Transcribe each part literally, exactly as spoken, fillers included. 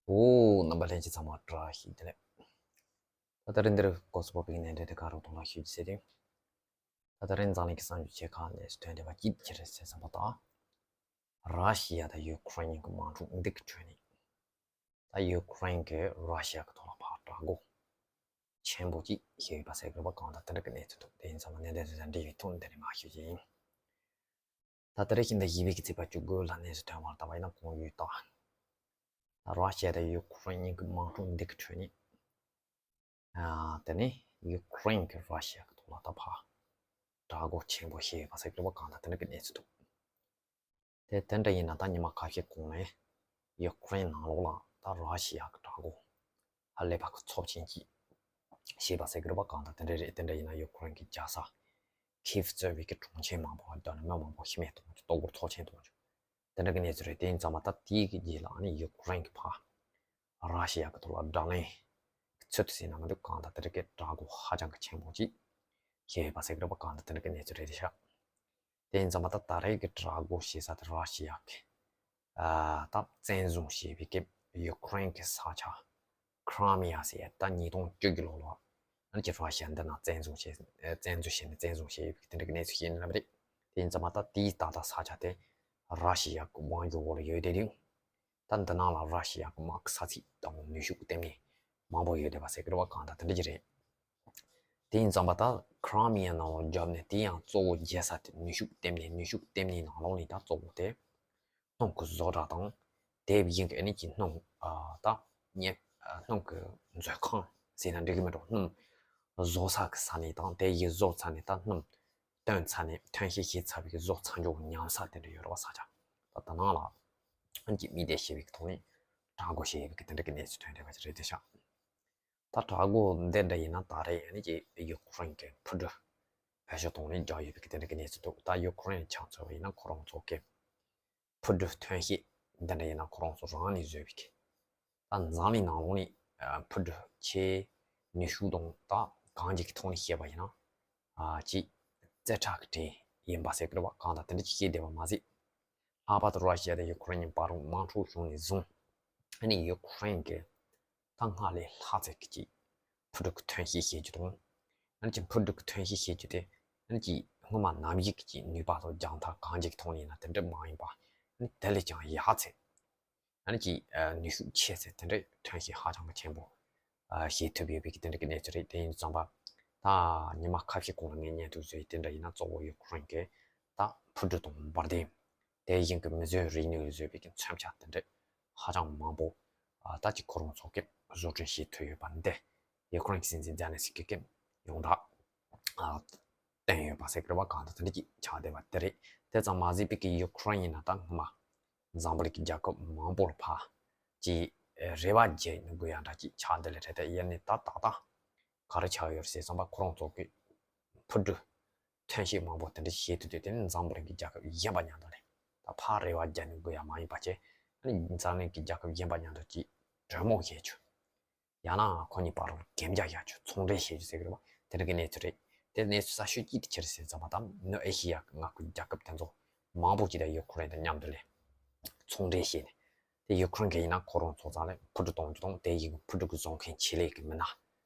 ཨོ། རྣམ་པ་ལྷན་རྒྱས་ཚང་མ་བཀྲ་ཤིས་བདེ་ལེགས། ད་ལྟ་རིང་འདིར་སྐོར་སོགས་པའི་གནས་འདྲ་དེ་ག་རུ་གཏོང་ལ་ཞུ་རྒྱུ་ཟེར་ཏེ། ད་ལྟ་རིང་འཛམ་གླིང་གི་གསར་འགྱུར་ཆེ་ཁག་ནས་སུ་ཐོན་བསྡད་པ་ཅིག་ཅི་རེད་ཟེར་བསམ་པ་དང་། ར་ཤི་ཡ་དང་ཡུ་ཀེ་རེན་གཉིས་ཀྱི་དམག་འཁྲུག་འདི་གི་ཁྲོད་ནས། ད་ཡུ་ཀེ་རེན་གྱིས་ར་ཤི་ཡ་གི་ཐོག་ལ་ཕར་དྲག་རྒོལ་ཆེན་པོ་ཅིག་བྱས་ཡོད་པ་ཟེར་དགོས་རེད་པ། གང་ལྟར་དེ་འདྲ་གི་གནས་ཚུལ་འདུག་དེ་ཡིན་ཙང་ནས་འདི་དང་འབྲེལ་བའི་ཐོག་འདི་ནས་མར་ཞུ་རྒྱུ་ཡིན། ད་ལྟ་རེ་བཞིན་དུ་བཞི་པའི་གི་ཚེས་པ་བཅུ་དགུ་ལ་གནས་ཚུལ་ཐོན་བར་ལྟ་བ་ཡིན་ན། གོང་ཡུལ་ལྟར། ད་ར་ཤི་ཡ་དང་ཡུ་ཀེ་རེན་གཉིས་ཀྱི་དམག་འཁྲུག་འདི་གི་ཁྲོད་ནས། ཨ། དེ་ནས་ཡུ་ཀེ་རེན་གྱིས་ར་ཤི་ཡ་གི་ཐོག་ལ་ད་ཕར་དྲག་རྒོལ་ཆེན་པོ་བྱས་ཡོད་པ་ཟེར་གྱི་རེད་པ། གང་ལྟར་དེ་འདྲ་གི་གནས་ཚུལ་འདུག་དེ་དེ་འདྲ་ཡིན་ན། ད་ཉི་མ་ཁ་ཤས་གོང་ནས་ཡུ་ཀེ་རེན་ནང་ལོགས་ལ་ད་ར་ཤི་ཡ་གི་དྲག་རྒོལ་ཧ་ལས་པ་གི་ཚབས་ཆེན་ཅིག་བྱས་པ་ཟེར་གྱི་རེད་པ། གང་ལྟར་དེ་འདྲ་རེད། དེ་འདྲ་ཡིན་ན་ཡུ་ཀེ་རེན་གྱི་རྒྱལ་ས་ཁིབ་གཙོས་པའི་གི་གྲོང་ཁྱེར་མང་པོ་ལ་བསྡད་ནས་མི་མང་པོ་ཤི་རྨས་གཏོང་རྒྱུ། ལྟོ་གོས་ཚབས་ཆེན་གཏོང་རྒྱུ། དེ་འདྲ་གི་གནས་ཚུལ་རེད། དེ་ཡིན་ཙང་མ་ད་དེའི་གི་རྗེས་ལ་ཨ་ནི་ཡུ་ཀེ་རེན་གྱིས་ཕར་ར་ཤི་ཡ་གི་ཐོག་ལ་དགྲ་ལན་གྱི་ཚུལ་དུ་ཟེར་ན་མི་འདུག་གང་ལྟར་དེ་འདྲ་གི་དྲག་རྒོལ་ཧ་ཅང་གི་ཆེན་པོ་ཅིག་བྱས་ཡོད་པ་ཟེར་གྱི་རེད་པ། གང་ལྟར་དེ་འདྲ་གི་གནས་ཚུལ་རེད་ཤག་དེ་ཡིན་ཙང་མ་ད་ད་རེས་ཀྱི་དྲག་རྒོལ་བྱེད་ས་དེ་ར་ཤི་ཡ་གི། ཨ། ད་བཙན་བཟུང་བྱས་པའི་གི་ཡུ་ཀེ་རེན་གྱི་ས་ཆ་ཁི་རི་མི་ཡ་ཟེར་ཡ། ད་ཉིས་སྟོང་བཅུ་གི་ལོ་ལ་ཨ་ནི་ཅིག་ར་ཤི་ཡ་འདི་ནང་བཙན་བཟུང་བྱས། ཨ། བཙན་འཛུལ་བྱས་ནས་བཙན་བཟུང་བྱས་ཡོད་པའི་གི་དེ་འདྲ་གི་གནས་ཚུལ་ཞིག་ཡིན་ནི་རེད། དེ་ཡིན་ཙང་མ་ད་དེའི་ད་ལྟ་ས་ཆ་དེ་ར་ཤི་ཡ་གི་དབང་སྒྱུར་འོག་ལ་ཡོད་དེ་དུས། ད་འདི་ནང་ལ་ར་ཤི་ཡ་གི་དམག་གི་ས་ཚིགས་དང་ནུས་ཤུགས་ལྟེ་གནས་མང་པོ་ཡོད་བསྡད་པ་ཟེར་གི་རེད་པ། གང་ལྟར་དེ་འདྲ་ཅིག་རེད། དེ་ཡིན་ཙང་མ་ད་ཁི་རི་མི་ཡ་ནང་ལ་བརྒྱབ་ནས། དེ་ཡང་གཙོ་བོ་རྒྱལ་ས་དེ་ནུས་ཤུགས་ལྟེ་གནས། ནུས་ཤུགས་ལྟེ་གནས་ནང་ལོགས་ནས་ད་གཙོ་བོ་དེ་སྣུམ་གྱི་བཟོ་གྲྭ་དང་། དེ་བཞིན་གྱི་ཨ་ནི་ཅིག་སྣུམ། ཨ། ད་ཉེ། ཨ། སྣུམ་གྱི་མཛོད་ཁང་ཟེར་ན་འགྲིག་གི་མེད་འགྲོ། སྣུམ་བཟོ་ས་གི་ས་གནས་དང་། དེ་ཡི་བཟོ་ཚར་ནས་ད་སྣུམ་བཏོན་ཚར་ནས་ཐོན་སྐྱེད་བྱས་ཚར་བའི་བཟོ་ཚར་འཇོག་ཉམས་ས་དེ་འདྲ་ཡོད་རེད་པ། ས་ཆ་ད་ད་ནང་ལ་ཨ་ནི་ཅིག་མི་དེ་ཤི་བའི་ཐོག་ནས་དྲག་རྒོལ་བྱས་ཡོད་པའི་གི་དེ་འདྲ་གི་གནས་ཚུལ་ཐོན་བསྡད་པ་ཅིག་རེད་དེ་ཤག་ད་དྲག་རྒོལ་འདི་འདྲ་ཡིན་ན་ད་རེས་ཨ་ནི་ཅིག་ཡུ་ཀེ་རེན་གྱི་འཕུར་གྲུ་བེད་སྤྱོད་གཏོང་ནས་རྒྱག་ཡོད་པའི་གི་དེ་འདྲ་གི་གནས་ཚུལ་འདུག་ད་ཡུ་ཀེ་རེན་ཆ་མཚོན་པ་ཡིན་ན་ཁོ་རང་ཚོ་གི་འཕུར་གྲུ་ཐོན་སྐྱེད་འདི་འདྲ་ཡིན་ན་ཁོ་རང་ཚོ་རང་ནས་བཟོས་པའི་གི། ད་འཛམ་གླིང་ནང་ལོགས་ནས་ཨ་འཕུར་གྲུ་ཆེས་ནུས་ཤུགས་དང་ད་གང་ཅིག་གི་ཐོག་ནས་བཤད་པ་ཡིན་ན། ཨ། ཅིག་རྩེ་གྲས་ཀྱི་གྲས་ཡིན་པ་ཟེར་གི་རེད་པ། གང་ལྟར་དེ་འདྲ་ཅིག་བཤད་བསྡད་པ་མ་ཟད། ལྷག་པར་དུ་ར་ཤི་ཡ་དང་ཡུ་ཀེ་རེན་གཉིས་བར་དམག་འཁྲུག་བྱུང་ནས་བཟུང་། ཨ་ནི་ཡུ་ཀེ་རེན་གྱིས་ད་སྔར་ལས་ལྷག་ཚད་ཀྱི་ཅིག་འཕུར་གྲུ་གི་ཐོན་སྐྱེད་བྱེད་རྒྱུ་དང་། ཨ་ནི་ཅིག་འཕུར་གྲུ་གི་ཐོན་སྐྱེད་བྱེད་རྒྱུ་དེ་ཨ་ནི་ཅིག་སྔོན་མ་ནམ་ཞིག་གི་ཅིག་ནུས་པ་དང་རྒྱང་ཐག་གང་ཅིག་གི་ཐོག་ནས་ཡིན་ན་དེ་འདྲ་མ་ཡིན་པ། ཨ་ནི་དེ་ལས་ཀྱང་ཡག་ཚད། ཨ་ནི་ཅིག་ཨ་ནུས་ཤུགས་ཆེ་ཚད་དེ་འདྲའི་ཐོན་སྐྱེད་ཧ་ཅང་གི་ཆེན་པོ་ཨ་བྱེད་ཐུབ་ཡོད་པའི་གི་དེ་འདྲ་གི་གནས་ཚུལ་རེད། དེ་ཡིན་ཙང་པ་ད་ཉི་མ་ཁ་ཤས་གོང་ལ་ངས་བརྙན་ཐུང་བཟོས་དེ་འདྲ་ཡིན་ན། གཙོ་བོ་ཡུ་ཀེ་རེན་གྱིས་ད་འཕུར་གྲུ་དང་འབར་མདེལ། དེ་བཞིན་གྱི་མི་བཟོས་རིག་ནུས་ལས་བཟོས་པའི་གི་མཚོན་ཆ་དེ་འདྲ་ཧ་ཅང་མང་པོ་ཨ་ད་ཅིག་ཁོ་རང་ཚོ་གིས་བཟོ་སྐྲུན་བྱེད་ཐུབ་ཡོད་པ་འདི་ཡུ་ཀེ་རེན་གྱི་སྲིད་འཛིན་ཛེ་ལན་སི་ཀི་གིས་ཡོངས་གྲགས་ཨ་བསྟན་ཡོད་པ་ཟེར་གི་རེད་པ། གང་ལྟར་དེ་འདྲ་ཅིག་ཆགས་བསྡད་པ་དེ་རེད། དེ་ཙམ་མ་ཟད་པའི་གི་ཡུ་ཀེ་རེན་ཡིན་ན་ད་སྔོན་མ་འཛམ་བུ་གླིང་གི་རྒྱལ་ཁབ་མང་པོར་ཕར་ཅིག་རེ་བ་རྒྱག་ནས་དགོས་ཡ་འདྲ་ཅིག་ཆགས་འདི་ལས་རེད། དེ་ཡིན་ནའི་ད་ད་ལྟ་ག་རེ་ཆགས་ཡོད་རེད་ཟེར་ཙམ་པ། ཁོ་རང་ཚོ་གི་འཕུར་གྲུ་ཐོན་སྐྱེད་མང་པོ་དེ་འདྲ་བྱེད་ཐུབ་དུས། དེ་ནི་འཛམ་བུ་གླིང་གི་རྒྱལ་ཁབ་གཞན་པ་མཉམ་དུ་རེད། ད་ཕར་རེ་བ་རྒྱག་ནས་དགོས་ཡ་མ་ཡིན་པ་བྱས། ཨ་ནི་འཛམ་གླིང་གི་རྒྱལ་ཁབ་གཞན་པ་མཉམ་དུ་ཅིག་གྲོས་མོལ་བྱེད་རྒྱུ། ཡང་ན་ཁོ་གཉིས་བར་ལ་གན་རྒྱ་བཞག་རྒྱུ། ཚོང་འབྲེལ་བྱེད་རྒྱུ་ཟེར་གི་རེད་པ། དེ་འདྲ་གི་གནས་ཚུལ་རེད། དེ་གནས་ཚུལ་གསར་ཤོས་གཅིག་དེ་ཅི་རེད་ཟེར་ཙམ་པ། ད་ནུབ་ཨེ་ཤི་ཡ་གི་མངའ་ཁུལ་རྒྱལ་ཁབ་དེ་ཚོ་མང་པོ་ཅིག་དང་ཡུ་ཀེ་རེན་དང་མཉམ་དུ་ལས་ཚོང་འབྲེལ་བྱས་ནས། དེ་ཡུ་ཀེ་རེན་གྱིས་ཡིན་ན་ཁོ་རང་ཚོ་རྩ་ལ་འཕུར་གྲུ་གཏོང་རྒྱུ་དང་། དེ་ཡི་འཕུར་གྲུ་གི་བཟོ་མཁན་ཆེད་ལས་ཀྱི་མི་སྣ་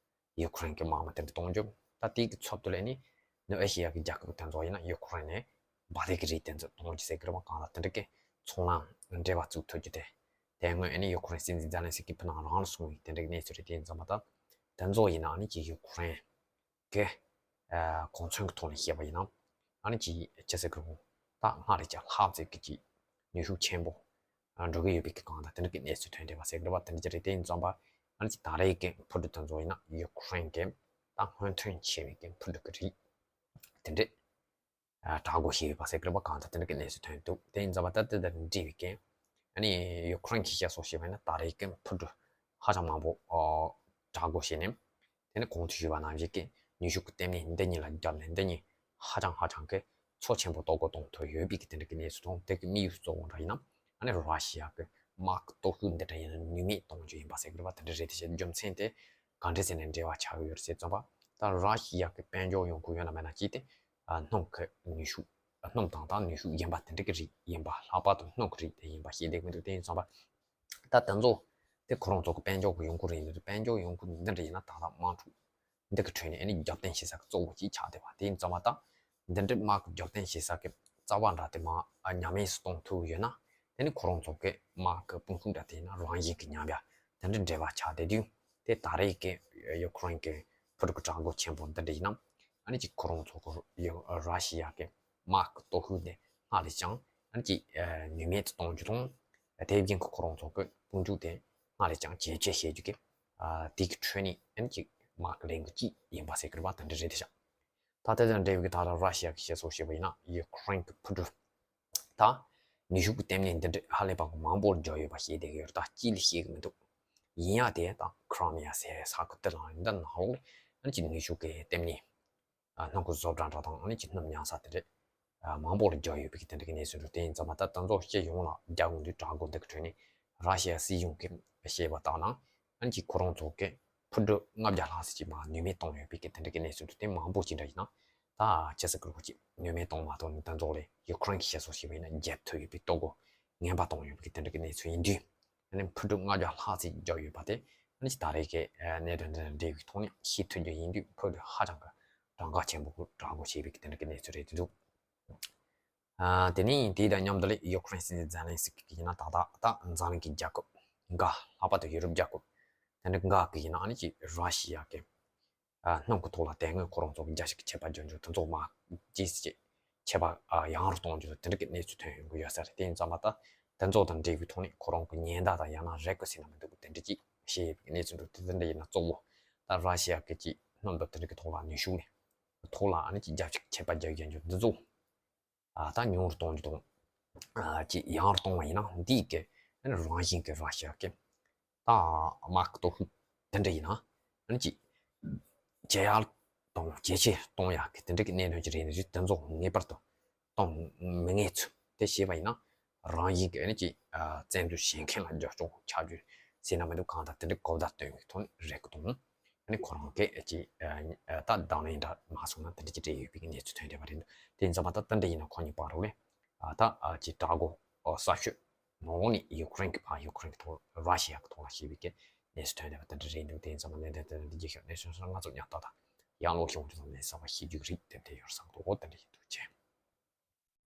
ཡུ་ཀེ་རེན་གྱི་དམག་མི་དེ་འདྲ་གཏོང་རྒྱུ། ད་དེ་གི་ཚབ་ཏུ་ལས་ནི་ནུབ་ཨེ་ཤི་ཡ་གི་རྒྱལ་ཁབ་དེ་ཚོ་ཡིན་ན་ཡུ་ཀེ་རེན་ནས་འབར་མདེལ་གྱི་རིགས་དེ་ཚོ་གཏོང་རྒྱུ་ཟེར་གི་རེད་པ། གང་ལ་དེ་འདྲ་གི་ཚོང་ལམ་འབྲེལ་བ་བཙུགས་ཐུབ་རྒྱུ་དེ། དེ་སྔོན་ཨ་ནི་ཡུ་ཀེ་རེན་སྲིད་འཛིན་ཛེ་ལན་སི་ཀི་ཕར་ནང་རང་ལ་གསུངས་པའི་དེ་འདྲ་གི་གནས་ཚུལ་རེད། དེ་ཡིན་ཙང་མ་ད་དེ་ཚོ་ཡིན་ན་ཨ་ནི་ཅིག་ཡུ་ཀེ་རེན་གི་ཨ་གོ་མཚོན་གྱི་ཐོག་ནས་བཤད་པ་ཡིན་ན། ཨ་ནི་ཅིག་ཅི་ཟེར་གི་རེད། ད་སྔར་ལས་ཀྱང་ལྷག་ཚད་ཀྱི་ཅིག་ནུས་ཤུགས་ཆེན་པོ་ཨ་འགྲོ་གི་ཡོད་པའི་གི་གང་ལྟར་དེ་འདྲ་གི་གནས་ཚུལ་ཐོན་བསྡད་པ་ཟེར་གི་རེད་པ། དེ་འདྲ་ཅིག་རེད། དེ་ཡིན་ཙང་པ་ཨ་ནི་ཅིག་ད་རེས་ཀྱི་འཕུར་གྲུ་དེ་ཚོ་ཡིན་ན་ཡུ་ཀེ་རེན་གྱི་ད་སྔོན་ཐོན་ཆེ་བའི་གི་འཕུར་གྲུ་གི་རིགས་དེ་འདྲས། ཨ་དྲག་རྒོལ་བྱས་ཡོད་པ་ཟེར་གི་རེད་པ། གང་ལྟར་དེ་འདྲ་གི་གནས་ཚུལ་ཐོན་འདུག་དེ་ཡིན་ཙང་པ་ད་དེ་དང་འབྲེལ་བའི་གི་ཨ་ནི་ཡུ་ཀེ་རེན་གྱི་བཤད་སྲོལ་ཞིག་ཡིན་ན། ད་རེས་ཀྱི་འཕུར་གྲུ་ཧ་ཅང་མང་པོ་ཨ་དྲག་རྒོལ་བྱས་ནས། དེ་ནི་གོང་དུ་ཞུས་པ་ནང་བཞིན་གྱི་ནུས་ཤུགས་ཀྱི་ལྟེ་གནས་འདི་གཉིས་ལ་བརྒྱབ་ནས་འདི་གཉིས་ཧ་ཅང་ཧ་ཅང་གི་ཚོ་ཆེན་པོ་གཏོར་རྒོལ་གཏོང་ཐུབ་ཡོད་པའི་གི་དེ་འདྲ་གི་གནས་ཚུལ་དང་། དེ་གི་དམིགས་ཡུལ་གཙོ་བོ་འདྲ་ཡིན་ན་ཨ་ནི་ར་ཤི་ཡ་གི་དམག་གི་སྟོབས་ཤུགས་འདི་འདྲ་ཡིན་ན་ནུས་མེད་གཏོང་རྒྱུ་ཡིན་པ་ཟེར་གི་རེད་པ། དེ་འདྲ་རེད། དེ་བྱས་རྒྱུ་མཚན་དེ་ག་འདྲ་ཟེར་ནས་འབྲེལ་བ་ཆགས་ཀྱི་ཡོད་རེད་ཟེར་ཙམ་པ། ད་ར་ཤི་ཡ་གི་དཔལ་འབྱོར་ཡོང་ཁུངས་ཡོད་ན་མེད་ན་གཅིག་དེ་ཨ་སྣུམ་གི་ནུས་ཤུགས། སྣུམ་དང་ད་ནུས་ཤུགས་གཞན་པ་དེ་འདྲ་གི་རིགས་ཡིན་པ། ལྷག་པར་དུ་སྣུམ་གི་རིགས་དེ་ཡིན་པ་ཤེས་བསྡད་ཀྱི་འདུག་དེ་ཡིན་ཙང་པ་ད་དེ་ཚོ་ དེ་ཁོ་རང་ཚོ་གི་དཔལ་འབྱོར་གི་ཡོང་ཁུངས་རེད། འདི་དཔལ་འབྱོར་ཡོང་ཁུངས་འདི་འདྲ་ཡིན་ན་ད་ལྟ་དམག་འཁྲུག་འདི་གི་ཁྲོད་ནས་ཨ་ནི་རྒྱབ་རྟེན་བྱེད་ས་གི་གཙོ་བོ་གཅིག་ཆགས་བསྡད་པ། དེ་ཡིན་ཙང་མ་ད་འདི་འདྲའི་དམག་གི་རྒྱབ་རྟེན་བྱེད་ས་གི་རྩ་བ་འདྲ་དེ་མར་ཉམས་དམས་སུ་གཏོང་ཐུབ་ཡོད་ན། དེ་ནི་ཁོ་རང་ཚོ་གི་དམག་གི་དཔུང་ཤུགས་འདྲ་དེ་ཡིན་ན་རང་བཞིན་གི་ཉམས་ཡ་དེ་འདྲའི་འབྲེལ་བ་ཆགས་བསྡད་དུས། དེ་ད་རེས་ཀྱི་ཡུ་ཁུ་རེན་གྱི་ཕུ་ཀྲུག་དྲག་རྒོལ་ཆེན་པོ་འདི་འདྲ་ཡིན་ན། ཨ་ནི་ཅིག་ཁོ་རང་ཚོ་གི་ཡུ་ར་ཤི་ཡ་གི་དམག་གི་སྟོབས་ཤུགས་དེ་སྔར་ལས་ཀྱང་ཨ་ནི་ཅིག་ནུས་མེད་དུ་གཏོང་རྒྱུ་དང་། དེ་བཞིན་གྱི་ཁོ་རང་ཚོ་གི་དཔུང་འཇུག་དེ་སྔར་ལས་ཀྱང་ཇེ་ཆེ་བྱེད་རྒྱུ་གི་ཨ་དེ་གི་ཁྲོད་ནས་ཨ་ནི་ཅིག་དམག་གི་ལས་འགུལ་གཅིག་ཡིན་པ་ཟེར་གི་རེད་པ། དེ་འདྲ་རེད་དེ་ཤག་ད་དེ་དང་འབྲེལ་བའི་ད་ལྟ་ར་ཤི་ཡ་གི་བཤད་སྲོལ་བྱས་པ་ཡིན་ན། ཡུ་ཁུ་རེན་གྱི་ཕུ་གྲུ་ད་ནུས་ཤུགས་ཀྱི་ལྟེ་གནས་འདི་འདྲ་ཧ་ལས་པ་མང་པོར་འཇོག་ཡོད་པ་ཤེས་བསྡད་ཀྱི་ཡོད་རེད། ད་ཅི་ལས་ཤེས་ཀྱི་མི་འདུག་ཡིན་ཡང་དེ་ད་ཁི་རི་མི་ཡ་ཟེར་ས་ཁུལ་དེ་ལ་འདི་ནང་ལོགས་ལ་ཨ་ནི་ཅིག་ནུས་ཤུགས་ཀྱི་ལྟེ་གནས། ཨ་སྣུམ་འཁོར་བཟོ་གྲྭ་འདྲ་དང་ཨ་ནི་ཅིག་སྣུམ་ཉར་ས་དེ་འདྲ་ཨ་མང་པོ་ལ་རྒྱག་ཡོད་པའི་གི་དེ་འདྲ་གི་གནས་ཚུལ་འདུག་དེ་ཡིན་ཙང་མ་ད་དེ་ཚོ་སྤྱི་ཡོངས་ལ་རྒྱག་དགོས་དུས་དྲག་རྒོལ་འདི་གི་ཁྲོད་ནས་ར་ཤི་ཡ་སྲིད་གཞུང་གིས་བཤད་པ་ལྟར་ན། ཨ་ནི་ཅིག་ཁོ་རང་ཚོ་གི་ཕུ་གྲུ་ལྔ་བརྒྱ་ལྷག་ཙམ་ཅིག་མར་ནུས་མེད་བཏང་ཡོད་པའི་གི་དེ་འདྲ་གི་གནས་ཚུལ་འདུག་དེ་མང་པོ་ཅིག་འདྲ་ཡིན་ན། ད་ཅི་ཟེར་དགོས་རེད། ཅིག་ནུས་མེད་བཏང་མ་བཏང་ནི་དེ་ཚོ་ལས་ཡུ་ཁུ་རེན་གྱི་བཤད་སྲོལ་བྱས་པ་ཡིན་ན་འཇབ་ཐུབ་ཡོད་པའི་ལྟོ་གོས་ངན་པ་བཏང་ཡོད་པའི་གི་དེ་འདྲ་གི་གནས་ཚུལ་ཡིན་དུས། ཨ་ནི་ཕུ་གྲུ་ལྔ་བརྒྱ་ལྷག་ཙམ་བརྒྱབ་ཡོད་པ་དེ་ཨ་ནི་ད་རེས་ཀྱི་གནད་དོན་འདི་དང་འབྲེལ་བའི་ཐོག་ནས་ཤེས་ཐུབ་རྒྱུ་ཡིན་དུས། ཕུ་གྲུ་ཧ་ཅང་གི་གྲངས་ཀ་ཆེན་པོ་དྲག་རྒོལ་བྱས་པའི་གི་དེ་འདྲ་གི་གནས་ཚུལ་རེད་འདུག་ཨ་དེ་ནས་དེ་དང་མཉམ་དུ་ལ་ཡུ་ཁུ་རེན་སྲིད་འཛིན་ཛེ་ལན་སི་ཀི་གིས་ཡིན་ན་ད་ལྟ་ད་འཛམ་གླིང་གི་རྒྱལ་ཁབ་འགའ་ལྷག་པར་དུ་ཡུ་རོབ་རྒྱལ་ཁབ་དེ་འདྲ་འགའ་གིས་ཡིན་ན་ཨ་ནི་ཅིག་ར་ཤི་ཡ་གི་ཨ་སྣུམ་གྱི་ཐོག་ལ་དེ་སྔོན་ཁོ་རང་ཚོ་གི་རྒྱ་ཞིག་གི་ཆད་པ་རྒྱག་རྒྱུ་དེ་ཚོ་མར་ཇེ་ཆེ་ཆད་པ་ཨ་ཡང་རུ་གཏོང་རྒྱུ་དེ་འདྲ་གི་གནས་ཚུལ་ཐོན་ཡོང་གི་ཡོད་ས་རེད། དེ་ཡིན་ཙང་མ་ད་དེ་ཚོ་དང་འབྲེལ་བའི་ཐོག་ནས་ཁོ་རང་གི་ཉེན་བརྡ་དང་ཡང་ན་རེ་སྐུལ་ཟེར་ན་མི་འདུག་དེ་འདྲ་ཅིག་བཤད་ཡོད་པའི་གནས་ཚུལ་འདུག་དེ་འདྲ་ཡིན་ན་གཙོ་བོ་ད་ར་ཤི་ཡ་གི་ཅིག་སྣུམ་དང་དེ་འདྲ་གི་ཐོག་ལ་ནུས་ཤུགས་ནས་ཐོག་ལ་ཨ་ནི་ཅིག་རྒྱ་ཞིག་གི་ཆད་པ་རྒྱག་རྒྱུ་འདི་ཚོ། ཨ་ད་ཉུང་རུ་གཏོང་རྒྱུ་དང་། ཨ་ཅིག་ཡང་རུ་གཏོང་བ་ཡིན་ན་འདིའི་གི་ཨ་ནི་རང་བཞིན་གི་ར་ཤི་ཡ་གི་ད་དམག་གི་སྟོབས་ཤུགས་དེ་འདྲ་ཡིན་ན་ཨ་ནི་ཅིག་ཇེ་ཡག་དང་ཇེ་ཆེ་གཏོང་ཡག་གི་དེ་འདྲ་གི་གནད་དོན་ཅིག་རེད། ནི་རིགས་དེ་ཚོ་ངེས་པར་དུ་གཏོང་མི་ངེས་ཚུལ་དེ་ཤེས་པ་ཡིན་ན། རང་བཞིན་གྱི་ཨ་ནི་ཅིག་ཨ་བཙན་འཛུལ་བྱེད་མཁན་ལ་རྒྱབ་སྐྱོར་ཆགས་རྒྱུ་ཟེར་ན་མི་འདུག་གང་ལྟར་དེ་འདྲའི་གོ་བརྡ་སྟོན་ཡོད་ཐོག་ནས་རེ་སྐུལ་དང་། ཨ་ནི་ཁོ་རང་གིས་ཨ་ཅིག་ཨ་ཨ་ད་དང་ལེན་འདྲ་མ་སོང་ན་དེ་འདྲ་ཅིག་སྤྲད་ཡོད་པའི་གནས་ཚུལ་ཐོན་བསྡད་པ་རེད་འདུག་དེ་ཡིན་ཙང་མ་ད་དེ་འདྲ་ཡིན་ན་ཁོ་གཉིས་བར་རུ་ལས་ཨ་ད་ཨ་ཅིག་དྲག་རྒོལ་ཨོ་གསར་ཤོས་ནང་ལོགས་ནས་ཡུ་ཁུ་རེན་གྱི་བར་ཡུ་ཁུ་རེན་གྱི་ཐོག་ར་ཤི་ཡ་གི་ཐོག་ལ་ཞེས་པའི་གནས་ཚུལ་ཐོན་བསྡད་པ་དེ་འདྲ་རེད་འདུག་དེ་ཡིན་ཙང་མ་གནད་དོན་དེ་འདྲ་འདི་རྒྱས་ཤོག་གནས་ཚུལ་སོགས་ང་ཚོ་ཉག་ཏག་ཏག་ཡང་ལོག་ཤོག་འདྲ་དང་ལས་གསར་པ་ཤེས་རྒྱུ་གི་རིགས་དེབ་དེ་ཡོད་བསམ་འདུག་འོ་དེ་འདྲ་ཡིན་འདུག་ཅེས།